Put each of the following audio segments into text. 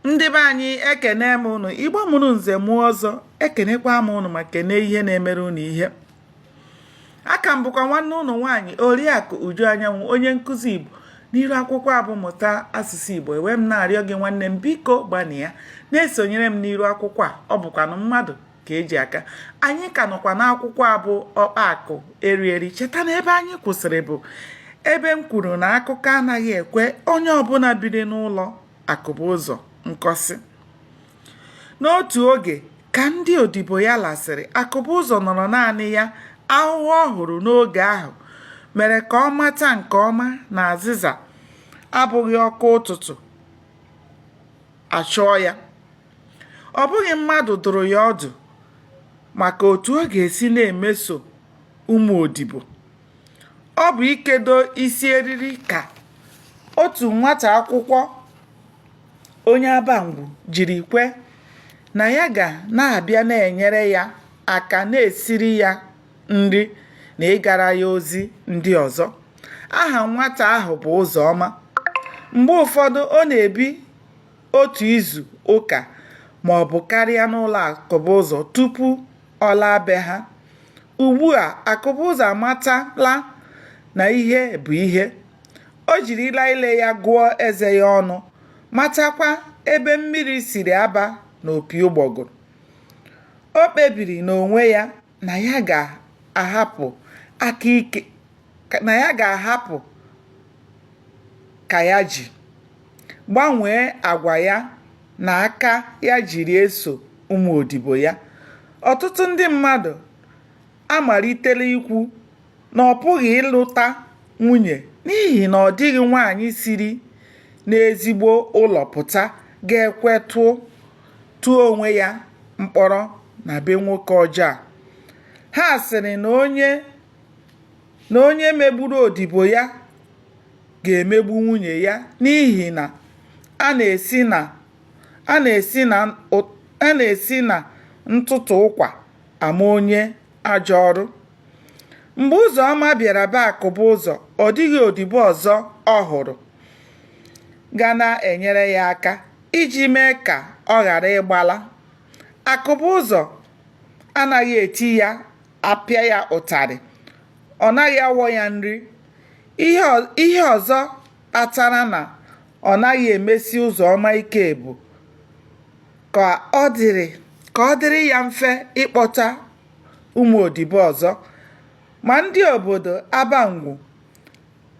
Ndị be anyị, ekene m unu. Igbo mụrụ nze mụọ ọzọ, ekenekwa m unu ma kene ihe na-emere unu ihe. Aka m bụkwa nwanne unu nwaanyị, Oriakụ Uju Anyanwụ, onye nkụzi Igbo n'iru akwụkwọ a bụ Mụta Asụsụ Igbo. Ewee m na-arịọ gị, nwanne m, biko gbanịa na-esonyere m n'iru akwụkwọ a. Ọ bụkwanụ mmadụ ka eji aka. Anyị ka nọkwa n'akwụkwọ a bụ Ọkpa Akụ Eri Eri. Cheta na ebe anyị kwụsịrị bụ ebe m kwuru na akụkọ anaghị ekwe onye ọbụla biri n'ụlọ Akụbụzọ nkọsị. N'otu oge, ka ndị odibo ya lasịrị, Akụbụzọ nọrọ naanị ya. Ahụhụ ọ hụrụ n'oge ahụ mere ka ọ mata nke ọma na azịza abụghị ọkụ ụtụtụ a chụọ ya. Ọ bụghị mmadụ dụrụ ya ọdụ maka otu ọ ga-esi na-emeso ụmụ odibo. Ọ bụ ikedo isi eriri ka otu nwata akwụkwọ onye Abangwu jiri kwe na ya ga na-abịa na-enyere ya aka na-esiri ya nri na ịgara ya ozi ndị ọzọ. Aha nwata ahụ bụ Ụzọma. Mgbe ụfọdụ ọ na-ebi otu izu ụka ma ọ bụ karịa n'ụlọ Akụbụzọ tupu ọ laa be ha. Ugbu a, Akụbụzọ amatala na ihe bụ ihe. O jirila ile ya gụọ eze ya ọnụ, matakwa ebe mmiri siri aba n'opi ụgbọgụrụ. O kpebiri n'onwe ya na ya ga-ahapụ ka ya ji, gbanwee agwa ya na aka ya jiri eso ụmụ odibo ya. Ọtụtụ ndị mmadụ amalitela ikwu na ọ pụghị ịlụta nwunye n'ihi na ọ dịghị nwaanyị siri n'ezigbo ụlọ pụta ga-ekwe tụọ onwe ya mkpọrọ na be nwoke ọjọọ a. Ha sịrị na onye megburu odibo ya ga-emegbu nwunye ya n'ihi na a na-esi na ntụtụ ụkwa ama onye ajọ ọrụ. Mgbe Ụzọma bịara be Akụbụzọ, ọ dịghị odibo ọzọ ọ hụrụ ga na-enyere ya aka iji mee ka ọ ghara ịgbala. Akụbụzọ anaghị eti ya apịa ya ụtarị, ọ naghị awọ ya nri. Ihe ọzọ kpatara na ọ naghị emesi Ụzọma ike bụ ka ọ dịrị ya mfe ịkpọta ụmụ odibo ọzọ. Ma ndị obodo Abangwu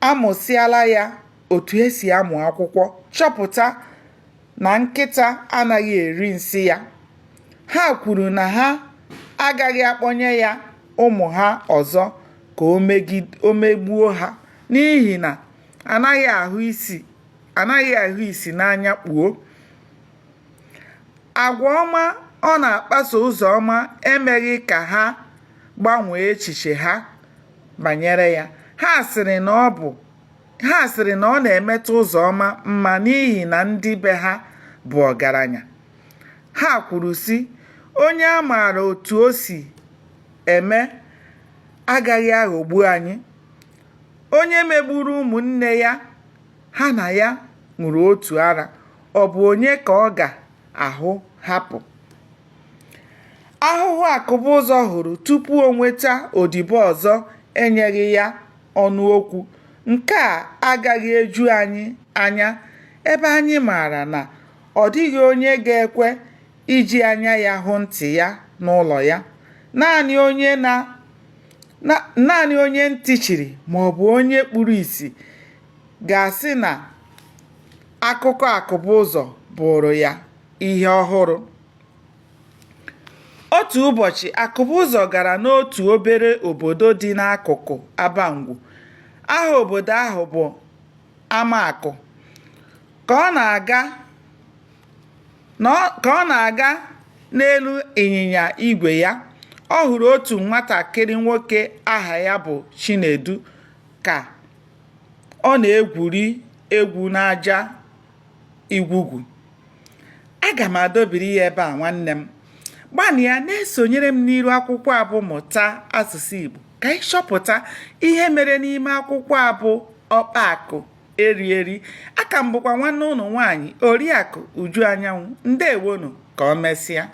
amụsịala ya otu e si amụ akwụkwọ, chọpụta na nkịta anaghị eri nsị ya. Ha kwuru na ha agaghị akpọnye ya ụmụ ha ọzọ ka o megbuo ha n'ihi na a naghị ahụ isi n'anya kpuo. Agwa ọma ọ na-akpaso Ụzọma emeghị ka ha gbanwee echiche ha banyere ya. Ha sịrị na ọ na-emeta Ụzọma mma n'ihi na ndị be ha bụ ọgaranya. Ha kwuru sị, Onye a maara otu o si eme agaghị aghọgbu anyị. Onye megburu ụmụnne ya ha na ya ṅụrụ otu ara, ọ bụ onye ka ọ ga-ahụ hapụ? Ahụhụ Akụbụzọ hụrụ tupu o nweta odibo ọzọ enyeghị ya ọnụ okwu. Nke a agaghị eju anyị anya ebe anyị maara na ọ dịghị onye ga-ekwe iji anya ya hụ ntị ya n'ụlọ ya. Naanị onye ntị chiri maọbụ onye kpuru ìsì ga-asị na akụkọ Akụbụzọ bụụrụ ya ihe ọhụrụ. Otu ụbọchị, Akụbụzọ gara n'otu obere obodo dị n'akụkụ Abangwu. Aha obodo ahụ bụ Amakụ. Ka ọ na-aga n'elu ịnyịnya igwe ya, ọ hụrụ otu nwatakịrị nwoke aha ya bụ Chinedu ka ọ na-egwuri egwu n'aja igwugwu. Aga m adọbiri ya ebe a nwanne m. Gbanịa na-esonyere m n'iru akwụkwọ a bụ Mụta Asụsụ Igbo ka ị chọpụta ihe mere n'ime akwụkwọ a bụ Ọkpa Akụ eri eri. Aka m bụkwa nwanne ụnụ nwaanyị, Oriakụ Uju Anyanwụ. Ndewonu, ka ọ mesịa.